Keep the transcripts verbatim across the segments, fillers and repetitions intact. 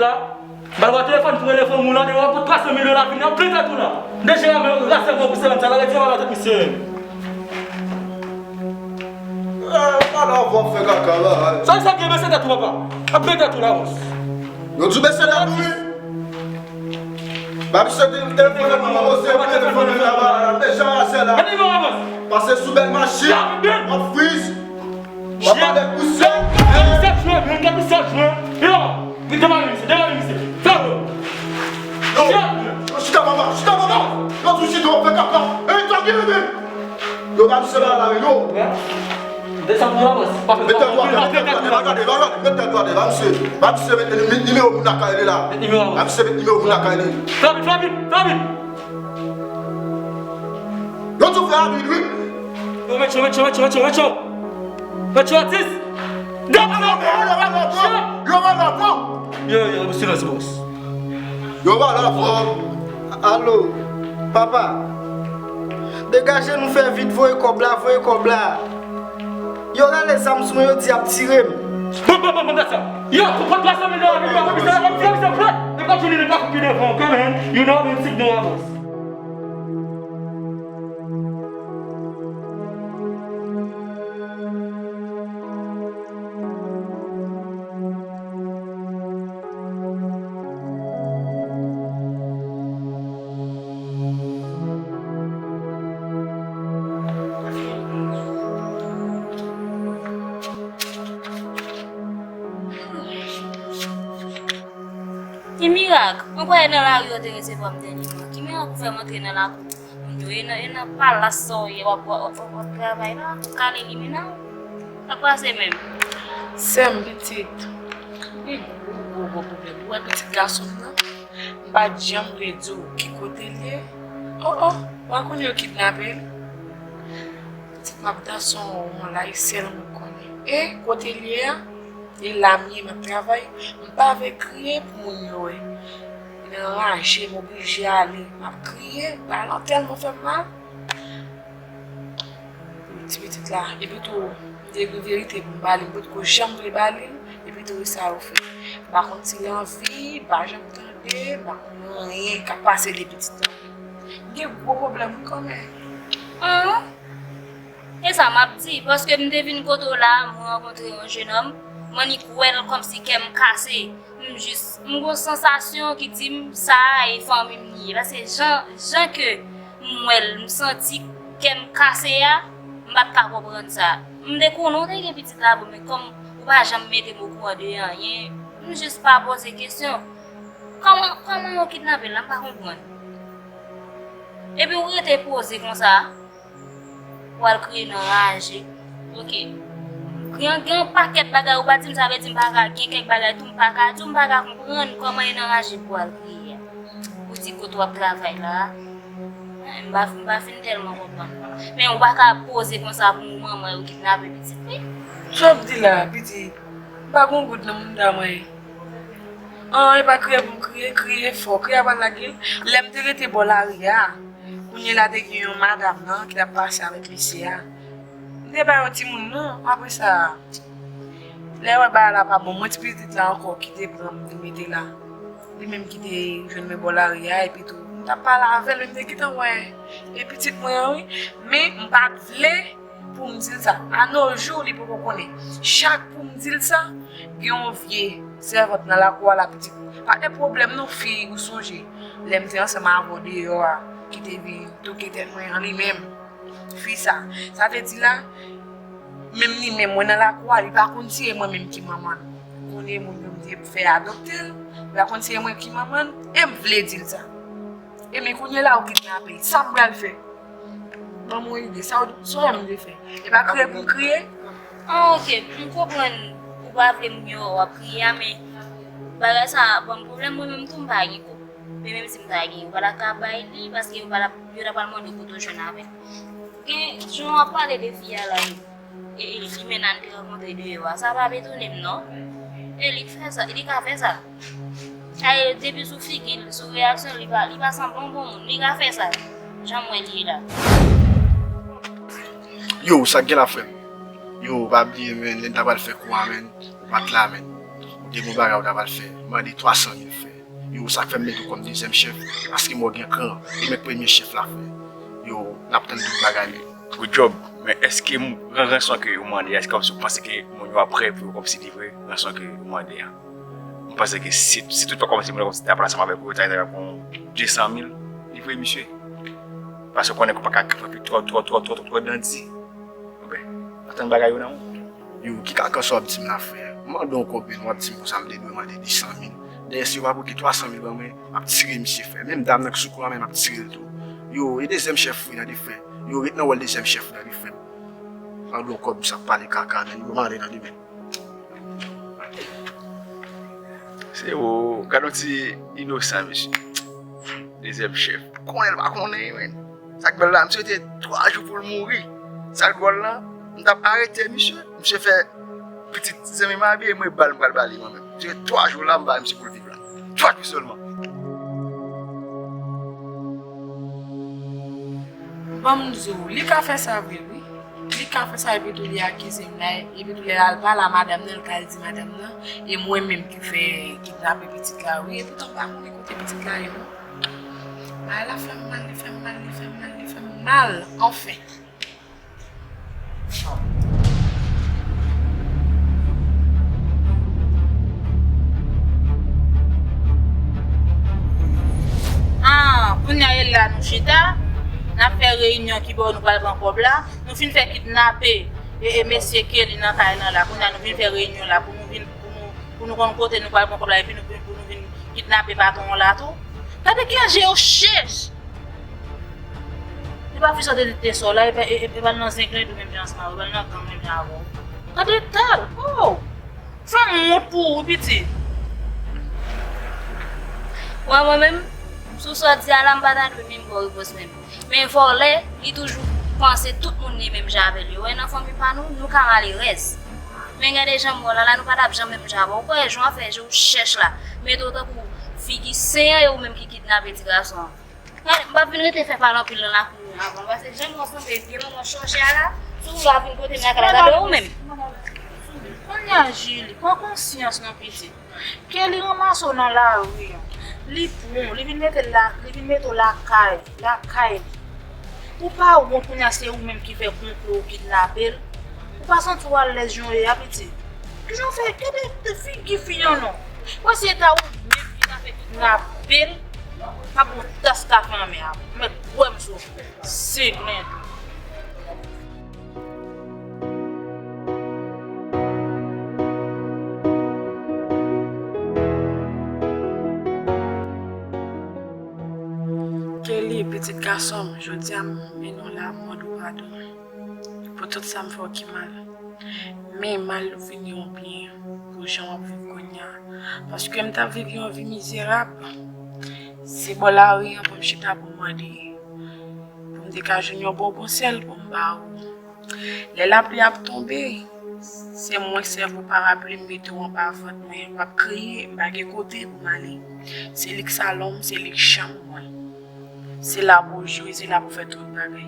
la. M pral pran telefòn pou rele fanmi w la, devan pou twa san mil dola vini, ap plen tèt ou la. M deja rase gwo pou sèmèn sa la, retire mal nan tèt misye. Ala w ap fè kaka la. Sa, sa gen bese tèt ou, papa. Ap plen tèt ou la, bòs. Yo di w bese tèt ou, wi. Ba misye telefòn nan, mwen poze telefòn nan la, deja rase la. Pase sou bèl machin, w ap friz. W ap pale koze. Gad misye ap jwe, men, gad misye ap jwe. Yo, devan misye, devan misye. Fè yo. Yo, yo, chita papa, chita papa. Yo, sou chita, w ap fè kaka. Ey, tanki, men. Yo, ba misye ba la, men, yo. Desann pou la, bòs. Met tèt dwat, met tèt dwat, gade, gade, met tèt dwat, ba misye. Ba misye met nimewo moun nan kay li la. Met nimewo. Ba misye met nimewo moun nan kay li. Fè vit, fè vit, fè vit. Yo tou fè abit, wi. Yo, Metcho, Metcho, Metcho, Metcho, Metcho. Metcho atis. Yo, yo, yo, yo, yo, yo. Yo, yo, silans, bòs. Yo, ba la fò. Alo, papa. Degaje nou fè vit, voye kòb la, voye kòb la. Yo rale zam sou mwen, yo di y ap tire m. Bon, bon, bon, bon, dat sa. Yo, pou pran twa san mil dola, vin pa komisè, komisè, komisè, pran. E pa tounen, e pa fouke devan, kanmenm. You know, men, signal, bòs. Ki mirak? Mwen kwè nan lari yo te resevwa m dènyèman. Ki mirak ou fè m antre nan lakou moun yo? E nan, e nan palas sa w ye, w ap, w ap, w ap, w ap travay la? Kale limena w? Sa k pase menm? Sè m pitit, gen gwo, gwo, gwo pwoblèm. Ou wè pitit gason m nan? M pa t janm vle di w ki kote l ye. O, o, ou pa konnen yo kidnape l? Pitit m ap dans yon, yon lay sèl mwen konnen. E kote l ye a? E la m ye, m ap travay. M pa vle kriye pou moun yo wè. Mwen anraje, m oblije ale. M ap kriye, balan tèlman fè m mal. Ti pitit la, epi tou, m te gen verite pou m ba li, m potko janm vle ba li, epi tou, e sa yo fè. M pa konn si l anvi, m pa janm tande, m pa konn anyen k ap pase de pitit la. M gen gwo pwoblèm, wi, kanmenm. An? E sa m ap di, paske m te vin kote w la, mwen rankontre yon jenòm, m annik wè l kòmsi kè m kase. M jis, m gon sansasyon ki di m sa a e fanmi m li ye. Paske jan, jan ke m wè l, m santi kè m kase a, m pa t ka konprann sa. M te konnen w te gen pitit la vre, men kòm ou pa janm mete m okouran de anyen, m jis pa poze kesyon. Kòman, kòman yo kidnape l la? M pa konprann. Epi ou rete poze konsa. Pral kriye nan raje. Oke. Gen, gen yon pakèt bagay ou pa di m, sa vle di m pa ka, gen kèk bagay tou m pa ka di w, m pa ka konprann kòman e nan raje pou al kriye a. Ou di kote w ap travay la a. M pa, m pa fin tèlman konprann. Men ou pa ka poze konsa pou manman yo kidnape pitit li. Sa w ap di la, pitit? M pa gon goud nan mounda mwen. An, e pa kriye pou m kriye, kriye fò, kriye a pral lage l. Lè m te rete bò lari a, kounye la te gen yon madanm nan ki t ap pase avèk mesye a. M te ba yo timoun nan, apre sa, lè yo wè bagay la pa bon, mwen ti pitit la ankò ki te pran m vin mete la. Li menm ki te jwenn mwen bò lari a, epi tou, m t ap pale avè l, men m te gentan wè e pitit mwen an, wi. Men m pa t vle pou m di l sa. A no jou, li poko konnen. Chak pou m di l sa, gen yon vye sèvant nan lakou a la, pitit. Pa t de pwoblèm non, fi, ou sonje lè m te ansanm avè w deyò a, ki te vin touke tèt mwen an, li menm. Fi sa, sa vle di la, menm li menm, mwen nan lakou a, li pa konn si e mwen menm ki manman l. Konnen moun yo m te fè adopte l, li pa konn si e mwen ki manman l, e m vle di l sa. E men kounye la ou kidnape l, sa m pral fè? Ban m yon ide, sa w, sa w wè m vle fè? E pa kriye pou m kriye? Ah, ok, m konprann ou pa vle moun yo wè w ap kriye a, men bagay sa a ban m pwoblèm, mwen menm tou m pa gen kòb. Men menm si m ta gen, yo pa ta ka bay li, paske yo pa ta, yo ta pral mande kote w jwenn avè l. Gen, jan w ap pale de fi a la, e, e, limena n te rankontre deyò a, sa pa p etone m non. E li k fè sa, li ka fè sa. Ay, depi sou figi l, sou reyaksyon l, li pa, li pa sanble yon bon moun. Li ka fè sa. Jan m wè l ye la. Yo, sa k gen la, frè m? Yo, pa bliye, men, lè n ta pral fè kou a, men, ou pa t la, men. Ou Depi yon bagay ou ta pral fè, mande twa san mil frè. Yo, sa k fè m mete w kòm dezyèm chèf, paske mwen gen kran, e mèt premye chèf la frè. Yo, n ap tann tout bagay men. Good job. Men èske m- ran- ranson ke yo mande a, èske kòmsi ou panse ke moun yo ap prè pou yo kòmsi livre ranson ke yo mande a? M panse ke si, si tout fwa kòmsi moun yo kòmsi t ap pale ansanm avèk ou, yo ta, ta pran de san mil livre misye. Paske w konnen ke w pa ka kanpe twò, twò, twò, twò, twò, twò dan di. Oubyen, atann bagay yo nan ou. Yo, ki kakansa w ap di m la, frè? M mande w kòb, w ap di m konsa m te dwe mande de san mil. Dayè, si yo pa pote twa san mil ban mwen, m ap tire misye, frè. Menm dam nan k sou kou an, men m ap tire l tou. Yo, e dezyèm chèf wi nan defèt. Yo, ret nan wòl dezyèm chèf wi nan defèt. Mande w kòb, misye ap pale kaka, men yo mande nan demen. Se ou, gad yon ti inosan, mesye. Dezyèm chèf. Konnen l pa konnen, men. Sa k bèl la, misye te twa jou pou l mouri. Sa k dwòl la, m t ap arete misye. Misye fè pitit zanmi m abiye, mwen ba l, m pral ba li mwen menm. Misye fè twa jou la, m ba misye pou l viv la. Twa jou sèlman. Ban m di w, li ka fè sa vre, wi. Li ka fè sa, epi tou li akize m la, epi tou lè l al pale a madanm nan, l ka al di madanm nan, e mwen menm ki fè kidnape pitit la, wi, epi tou m pa konnen kote pitit la ye, non. Bagay la fè m mal, li fè m mal, li fè m mal, li fè m mal, anfen. Ah, kounye a e la nou chita, n ap fè reyinyon ki bò nou pral pran kòb la, nou fin fè kidnape e, e mesye Kelly nan kay lan la, kounye a nou vin fè reyinyon la pou nou vin, pou nou, pou nou konn kote nou pral pran kòb la, epi nou, pou nou vin kidnape patwon an la tou. Gade kijan je yo chèch! Li pa fi sòti de, de sò la, e pa, e, e, e pa l nan zenglen tou menm jan ansanm avè w, e pa l nan gang menm jan avè w. Gade eta l, oh! Fè m wont pou ou, wi, pitit. Mwen, mwen menm, sou sa w di a la, m pa ta dwe menm ba w repons menm. Men vòlè, li toujou panse tout moun li menm jan avè l. Yo wè nan fanmi pa nou, nou ka malerèz. Men gade jan m wè w la, la nou pa t ap janm menm jan avè w. Ou kwè jan w ap fè je w chèch la, mete w tankou figi sen an, e ou menm ki kidnape ti gason an. Gade, m p ap vin rete fè pale anpil nan lakou nou avan, paske jan m wè w sanble vye manman chòche a la, si w vle w ap vin pote m lakay la, gade ou menm. Kounye a, Julie, pran konsyans non pitit. Kelly ranmase w nan lari an. Li pran w, li vin mete l la, li vin mete w lakay, lakay li. Ou pa wont kounye a se ou menm ki fè konplo ou kidnape l? Ou pa santi w alèz jan w ye a, pitit? Kijan w fè? Gade figi fi an non. Wè si se ta ou menm ki ta fè kidnape l, m ap ba w tas kafe an men a. Ou mèt wè m sou ou. Seglen tou. Kelly, pitit gason m, jodi a m mennen w la, m mande w padon pou tout sa m fè w ki mal. Men mal vini yon byen pou jan w ap viv kounye a. Paske m t ap viv yon vi mizerab. Se bò lari an pou m chita pou m mande, pou m te ka jwenn yon bonbon sèl pou m ba ou. Lè lapli ap tonbe, se mwen k sèvi w parapli, m mete w anba vant mwen, w ap kriye, m pa gen kote pou m ale. Se li k salon m, se li k chanm mwen. Se la pou w jwe, se la pou w fè tout bagay.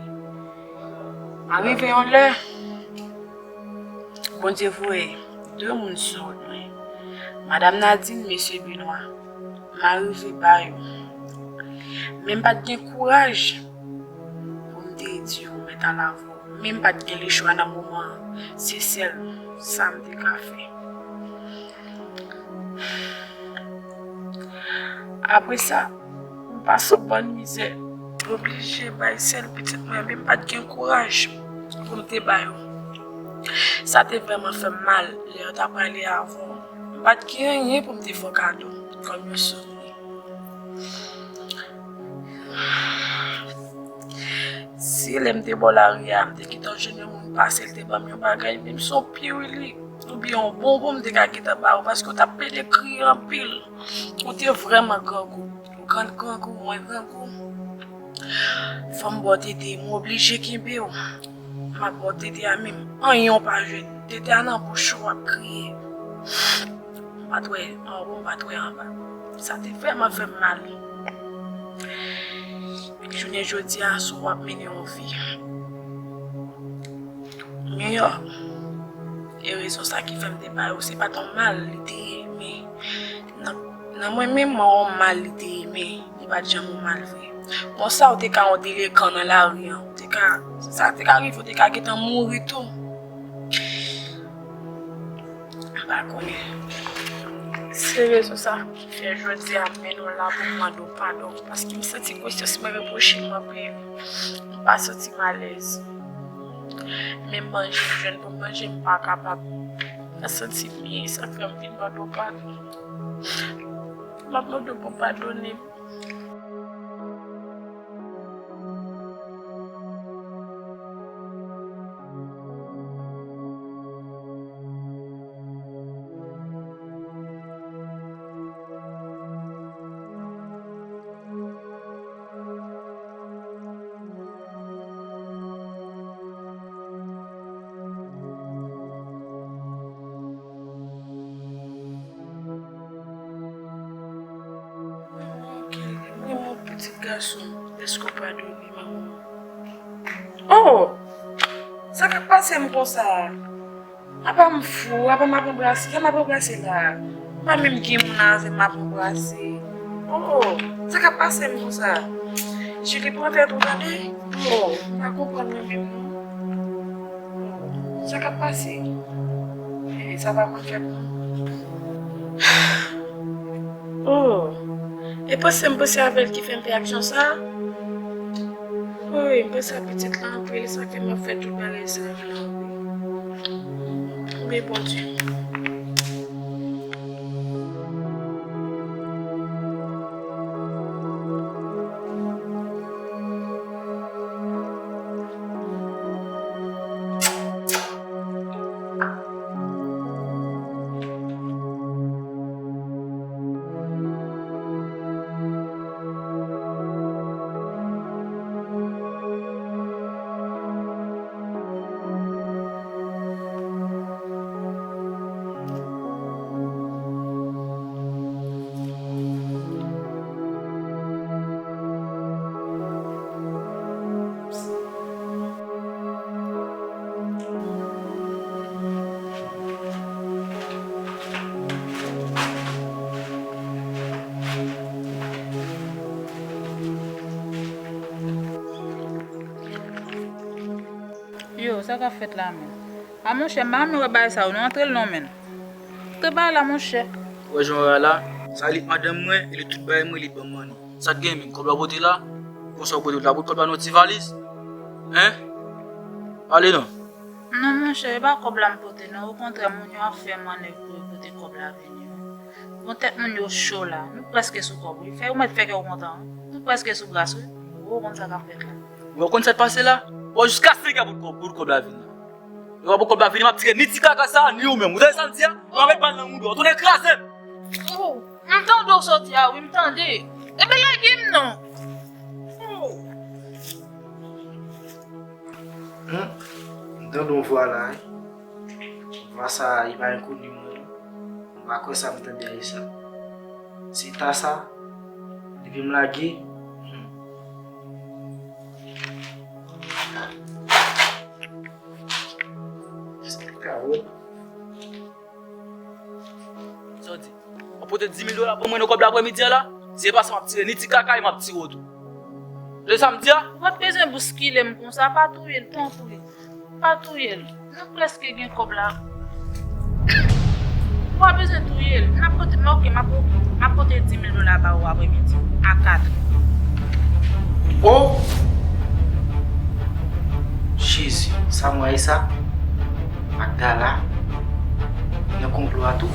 Arive yon lè, Bondye voye de moun sou wout mwen. Madanm Nadine, mesye Benoît. M arive ba yo. Men m pa t gen kouraj pou m te di yo mèt al avè w. Men m pa t gen lechwa nan moman an. Se sèl sa m te ka fè. Apre sa, m pase yon bann mizè. M oblije bay sèl pitit mwen, men m pa t gen kouraj pou m te ba yo. Sa te vrèman fè m mal lè yo t ap prale avè w. M pa t gen anyen pou m te fè w kado kòm yon souvni. Si lè m te bò lari a, m te gentan jwenn yon moun pase, l te ban m yon bagay, menm si yon piwili oubyen yon bonbon m te ka gentan ba ou, paske w t ap plede kriye anpil. Ou te vrèman grangou. Ou grann grangou, mwen grangou. Fò m ba w tete, m oblije kenbe w. M ap ba w tete a, menm anyen w pa jwenn. Tete a nan bouch ou, w ap kriye. M pa t wè anwo, m pa t wè anba. Sa te vrèman fè m mal. Jounen jodi a, si w ap mennen yon vi miyò, e rezon sa ki fè m te ba yo, se pa t yon mal li te ye, men Nan mwen menm, mwen wè yon mal li te ye, men li pa t janm yon mal vre. Bon, sa ou te ka yon delekan nan lari an. Ou te ka, sa te ka rive, ou te ka gentan mouri tou. M pa konnen. Se rezon sa ki fè jodi a m mennen w la pou m mande w padon. Paske m santi konsyans mwen repwoche m anpil. M pa santi m alèz. Menm manje m jwenn pou m manje, m pa kapab. Mwen santi m byen, sa k fè m vin mande w padon. M ap mande w pou w padone m. Manman, ok, mwen, mon pitit gason, èske w padone manman? Oh! Sa k ap pase m konsa? Apa m fou, apa m ap anbrase, sa m ap anbrase la? M pa menm gen moun avè m ap anbrase. Oh, sa k ap pase m konsa? Jili, pran tèt ou, tande? Oh, m pa konprann mwen menm non. Sa k ap pase? Eh, sa pa manke non. Oh, e panse m panse avè l ki fè m fè aksyon sa? Wi, m panse a pitit la anpil, sa fè m ap fè tout bagay sa yo la, wi. Men Bondye. Yo, sa k ap fèt la menm? A monchè, m pa renmen wè bagay sa yo, nou antre l non menm. Antre bagay la, monchè. Ou wè jan w wè a la? Sa li madanm mwen, e li tout bagay mwen, li ban m annik. Sa k gen menm? Kòb la w pote la? Konsa w pote la, bout kòb la nan ti valiz? Hein? Pale non. Non, monchè, e pa kòb la m pote non. Okontrè, moun yo ap fè mannèv pou yo pote kòb la vini. Bon, tèt moun yo cho la. Nou prèske sou kòb, wi. Fè ou mèt fè kè w kontan, wi. Nou prèske sou gras, wi. Ou konn sa k ap fèt la. Ou konn sa k pase la? Bon, jiska senk è pou kòb, pou kòb la vini. Ou pa pou kòb la vini, m ap tire ni ti kaka sa, ni ou menm. Ou tande sa m di a? M ap met bal nan mouda w. Tounen kraze m! Oh, m tande w soti a, wi, m tande. Ebyen, lage m non. Oh. Hmm. M tande yon vwa la, wi. Vwa sa, li pa enkoni mwen, non. M pa kwè sa m tande a, e sa. Se ta sa, depi m lage, hmm. Kawòt. Sa w di? W ap pote dis mil dola ban mwen nan kòb laprèmidi a la? Si se pa sa, m ap tire ni ti kaka e m ap tire w tou. Tande sa m di a? Ou pa t bezwen bouskile m konsa, pa touye l, tanpri. Pa touye l. Nou prèske gen kòb la. Ou pa bezwen touye l. N ap pote, m, ok, m ap, m ap pote dis mil dola ba ou aprèmidi a katrè. Oh! Jezi, sa m wè sa? Magdala nan konplo a tou.